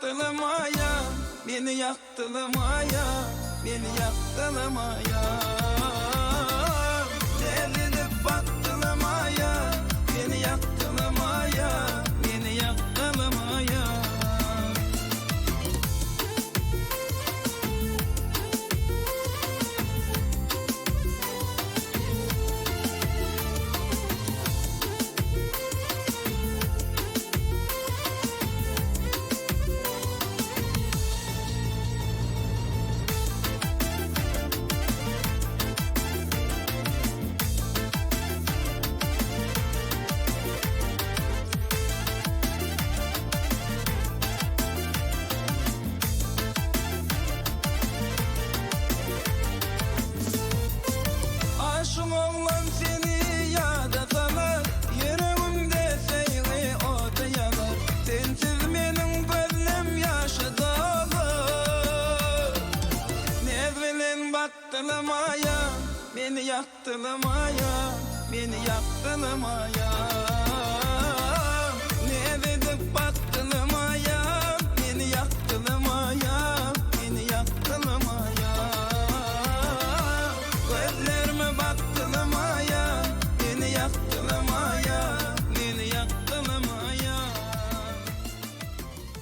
Ýakdyla maýa, meni ýakdyla maýa, meni ýakdyla maýa. Näz edip bakdyla maýa, meni ýakdyla maýa, meni ýakdyla maýa. Aşyk oglan seni ýada salar, Ýüregimde söýgi ody ýanar. Sensiz meniň gözlem ýaşa doly. Näz bilen bakdyla maýa, Meni ýakdyla maýa, Meni ýakdyla maýa.